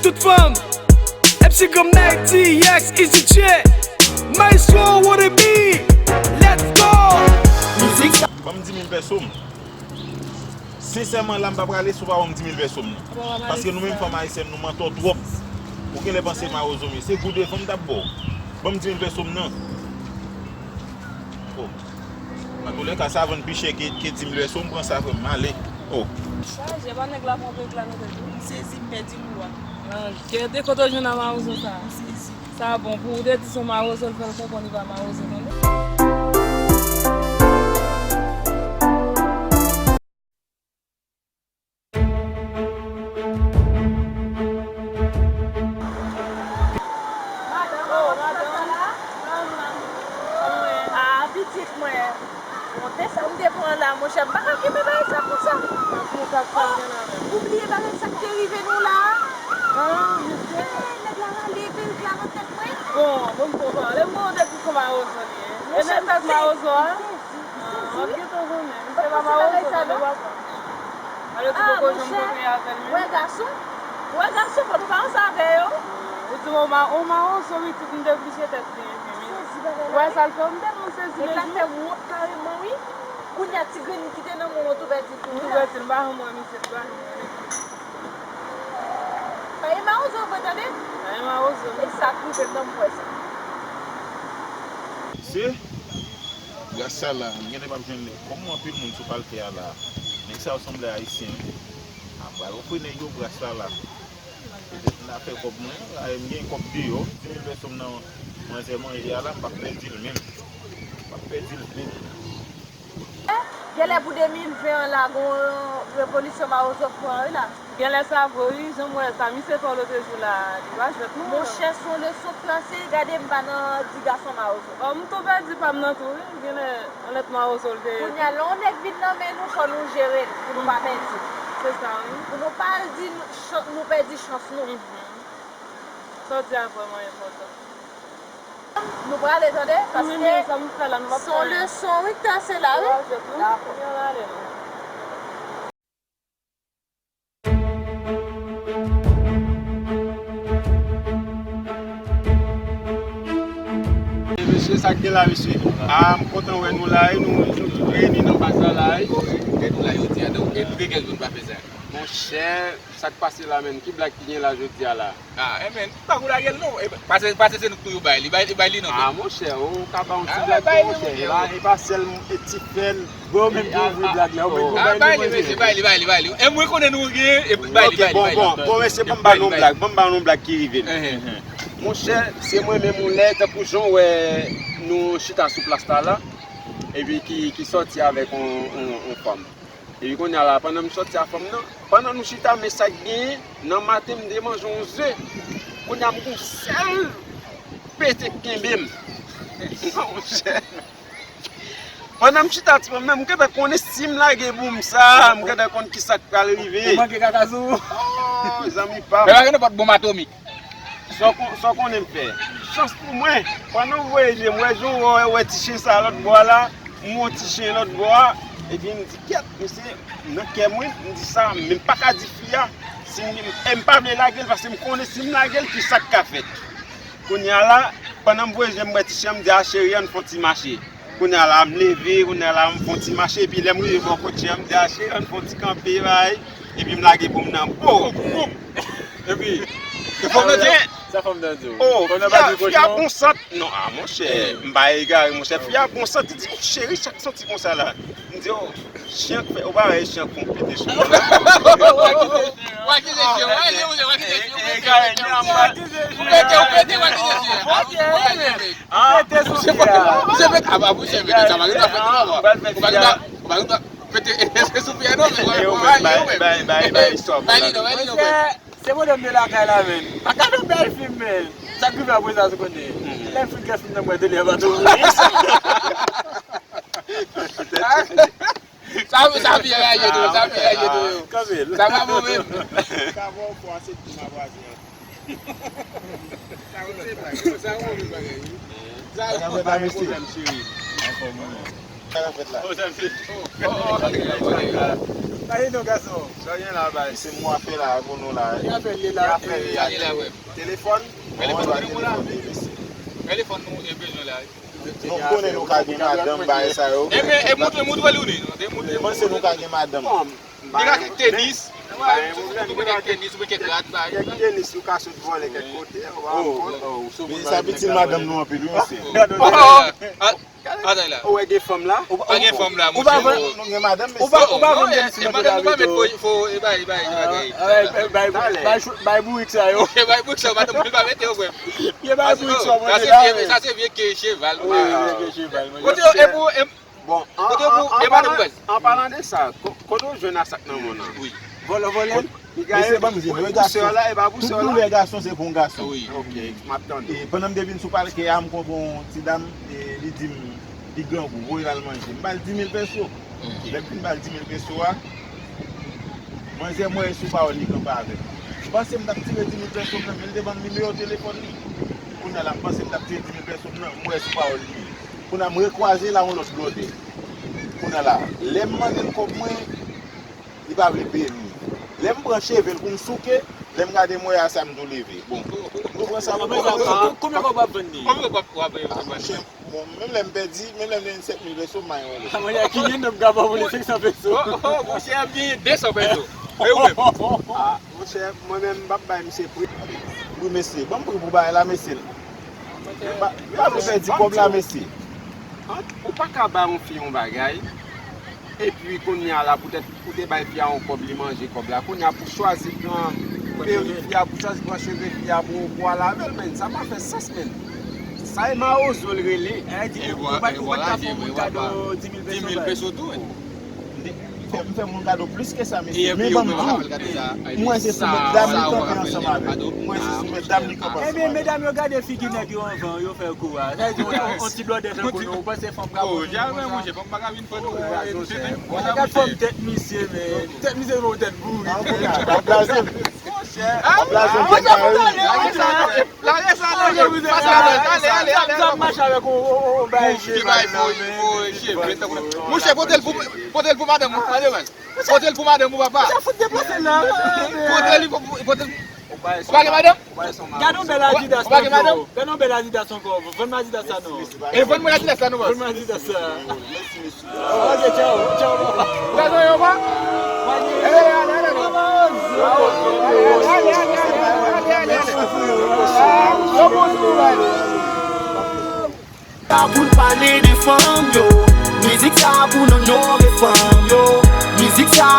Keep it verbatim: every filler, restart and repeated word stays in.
Tout fanm, M C Granm Nike, T X, Easy J, Maestro wanna be, let's go. Mizik sa. Ban m di mil pèso m. Sensèman, la m pa prale si w pa ban m di mil pèso m nan. Paske nou menm fanm ayisyèn, nou mantò twòp. Ou genlè panse mawozo m ye. Se gou devan m t ap ba w. Ban m di mil pèso m nan. Oh. Antoulèka, sa vann pi chè ke, ke di mil pèso m, pran sa frè m, m ale. Oh. Chaje, pa nèg la pran pèk la nan tèt ou. M sezi, m pèdi m wa. Nan kè de kote w jwenn a mawozo sa. M sezi. Sa bon, pou w te di se yon mawozo, l fè l konprann li pa mawozo, tande. Madanm, oh, madanm. Ah, pitit mwen. Bon, te sa m te pran la, monchè, m pa ka kenbe bagay sa konsa. Ou bliye bagay sa k te rive nou la? Ah, monchè. Eh, nèg la rale perik la nan tèt mwen. Bon, bon, bon, bon, lè m pran tèt pou kòman mawozo li ye. E nèg sa mawozo a? Ah, m ap gentan konnen. Misye pa mawozo, non, papa. Alò, ti poko janm kontre avè l menm. Wè gason? Wè gason, fò nou pa ansanm avè yo. Ou di m, ou ma-, ou mawozo, wi, tout m te blije tèt li, wi. Wè sa l fè, m tèlman sezi, men. Nèg la fè m wont kareman, wi. Kounye a, ti grenn ki te nan men w, tou pèdi l tou, wi. Tou pèdi l, m pa janm wè misye, m pa janm wè. Pa e mawozo vre, tande? Pa e mawozo, non. E sa k rive m nan, m wè sa. Se Bras sa la, m genlè p ap jwenn li. Kòm anpil moun sou paltè a la, nèg sa yo sanble ayisyen wi. A, m pral ofri nèg yo bras la la. Petèt m ta fè kòb mwen, la, m gen kòb deyò, di mil pèso m nan manzè manje a la, m p ap pèdi l menm. M p ap pèdi l menm. Genlè pou de mil ven an la, gon revolisyon mawozo pran wi la. Genlè sa vre wi, jan m wè sa, misye fè w lòt jou la, li pa jwèt non. Monchè, se yon leson k lanse, gade m pa nan di gason mawozo. Ò, m tou pèdi pa m nan tou wi, genlè yon lòt mawozo l te ye. Kounye a, lè yon nèg vin nan men nou, fò nou jere l, pou nou pa pèdi. Se sa wi. Pou nou pa al di nou, chan-, nou pèdi chans nou. Mhm. Sa w di a vrèman enpòtan. Nou prale, tande, paske se yon leson wi k trase la wi. Dakò. Mesye, sa k gen la, mesye? A, m kontan wè nou la, e nou, nou tout reyini nan baz la la, e. Tèt ou la jodi a, donk, e nou gen kèk jou nou pa fè sa. Monchè, sa k pase la, menm? Ki blag ki gen la jodi a la? Ah, eh, men, pa kou lage l non. Eh, pase, pase se nou k tou yo bay li, bay, bay li non, ah, monchè, ou ka ba yon ti blag tou, monchè. La, e pa sèl e ti fèl, bon, menm ki ouvri blag la, ou menm bay li, mesye, bay li, bay li, bay li. E mwen konnen nou gen, e bay li, bay li, bay li. Ok, bon, bon, bon, mesye, ban m ba nou yon blag, ban m ba nou yon blag ki rive m. Monchè, se mwen menm yon lè, tankou jan w wè nou chita sou plas la la, epi ki, ki sòti avèk yon, yon, yon fanm. Epi kounye a la, pandan m sòti a fanm nan, pandan nou chita, men sa k genyen, nan maten m te manje yon ze. Kounye a m gon sèl pete k kenbe m. Monchè. Pandan m chita ti fanm nan, m gentan konnen si m lage boum sa, m gentan konn ki sa k pral rive. Ou manke kaka sou ou. Oh, zanmi pa m. Men pa gen nenpòt bonm atomik. Sa w kon-, sa w konnen m fè? Chans pou mwen, pandan m voye je m, wè jan w wè, wè ti chen sa lòt bò a la, m wè yon ti chen lòt bò a, epi m di, kèt, mesye, nan kè mwen, m di sa, men m pa ka di fi a, si m, e m pa vle lage l, paske m konnen si m lage l, ki sa k ka fèt. Kounye a la, pandan m voye je m, m wè ti chen an, m di, a cheri, ann fè yon ti mache. Kounye a la, m leve, kounye a la, m fè yon ti mache, epi lè m rive bò kot chen an, m di, a cheri, ann fè yon ti kanpe, bay, epi m lage boum nan, boum! Epi, e fanm nan di w? Sa fanm nan di w? Oh, fi a, fi a gon sant. Non, ah, monchè, m pa egare, monchè. Fi a gon sant, li di, cheri, sa k santi konsa la? M di, oh, chen k fè, ou pa wè chen k fè yon pete sou mwen. Ou akize chen, ou akize chen, ou pete, ou pete, ou akize chen. Ou pete, ou pete, ou akize chen. Ah, pete sou fi a. Misye pete, ah, ba, misye pete, sa pa gen dwa fèt non, baba. Ou pa gen dwa, ou pa gen dwa pete, se sou fi a non, men, bay, bay, bay, bay, bay, stop. Bay li non, bay li non, bay. Se mwen menm de lakay la, men. Pa gade yon bèl fim, men. Sa k rive apre sa, se konnen. Lè m fin gade fim nan, mwen tele a pa tou. Sa, sa byen raje tou, sa byen raje tou, yo. Kanpe l. Sa pa bon menm. Sa bon pou ase tou ma vwazen an. Sa bon bagay, sa bon bagay, wi. Sa bon bagay, pwoblèm, cheri. Anfòm, wi. Sa k ap fèt la? Sa gen non, gason. Sa gen la, bay? Se mwen ap fè la pou nou la. Ki afè li la? Ki afè li la? Telefòn? Telefòn nou, e bezwen la. Nou konnen nou ka gen madanm, bagay sa yo. E men, e moute, moute li ou ni, non? E moute. Panse nou ka gen madanm. Li ka gen tenis. Ou ka gen tenis, ou ka gen rad, bay. Kèk tenis, ou ka sot vòlè kèk kote, ou pa rann kont. Men sa pitit madanm nou anpil, wi, mesye. Atay la. Ou wè gen fanm la? Pa gen fanm la, monchè. Nou gen madanm, mesye. Ou pa vann tenis, nou pa met fo, fo, e bay, e bay, e bay. Bay bourik sa yo. E bay bourik sa yo, madanm, li pa mete yo, frè. Ye bay bourik sa, monchè. Sa se vye ke cheval. Wi, vye ke cheval, monchè. Kote yo, e pou, e Bon, an, kote pou, an, e pa de palan, pwèl. An palan de sa, ko-, kote w jwenn a sak nan men w nan? Wi. Vòlò vòlè? Li gaye. Mesye, ban m di nou, e gason. Tout doulè gason se pou yon gason. Wi. Ok, m ap tande. E pandan m te vin sou palke a, m kontre yon ti dam, e li di m, li grangou, voye l al manje. M ba l di mil peso. Ok. Lè m fin ba l di mil peso a, manzè m wè sou pawòl li kanpe avè m. M panse m t ap tire di mil peso m nan men l, te ban m nimewo telefòn li. Kounye a la, m panse m t ap tire di mil peso m nan, m wè sou pawòl li. Kounye a m rekwaze l ak yon lòt blòdè. Kounye a la, lè m mande l kòb mwen, li pa vle peye m li. Lè m pran cheve l pou m souke, lè m gade m wè a sa m tou leve. Bon, nou pran sa pou kòb mwen. Konbyen kòb w ap vann li? Konbyen kòb w ap vann li? Ah, monchè, bon, menm lè m pèdi, menm lè m te gen sèt mil peso, m bay yon lòt. Ah, monchè, ki gen nonm ka ba w senk san peso? Oh, oh, monchè, ap genyen de san peso. E ou menm? Ah, monchè, mwen menm, m p ap bay misye pri. Wi, mesye, ban m pri pou bagay la, mesye. M pa, m pa vle pèdi kòb la, mesye. An, ou pa ka bay yon fi yon bagay, epi kounye a la, poutèt ou te bay fi a yon kòb, li manje kòb la. Kounye a, pou chwazi pran perik fi a, pou chwazi pran cheve fi a, pou, pou al avè l, menn, sa pa fè sans, menn. Sa e mawozo l rele. Ou pa, ou pa t ka fè yon moun kado di mil peso tou, menn. M fè, m fè moun kado plis ke sa, mesye. Men ban m di w, m wè se sou medam li kanpe ansanm avè l. M wè se sou medam li kanpe ansanm avè l. Ebyen, medam yo gade figi nèg yo anvan, yo fè kou a. Sa vle di, yon, yon ti blòdè tankou nou, ou panse fanm ka bon sou nou konsa? Monchè, fanm pa ka vin fè nou. Gad fòm tèt misye, men. Tèt misye, yon tèt bourik. Monchè, w ap blaze m. W ap blaze m. Lage sa, lage. Pase ladan. Ale, ale, ale. Sa m mache avèk yon, yon, yon, yon bagay cheval nan men. Monchè, pote l pou, pote l pou madanm ou, tande, man. Pote l pou madanm ou, papa. Sa fout deplase la. Pote li pou, pote l. Ou pa gen madanm? Gade yon bèl Adidas ankò. Gade yon bèl Adidas ankò. Vann m Adidas sa non. E vann mwen Adidas sa non, bòs. Vann m Adidas sa. Ok, tchao, tchao, papa. Ou ka gen yon pa? Ale, ale, ale, ale. Yo bon sou nou, ale. Sa pou n pale de fanm yo. Mizik sa pou n onore fanm yo. Mizik sa.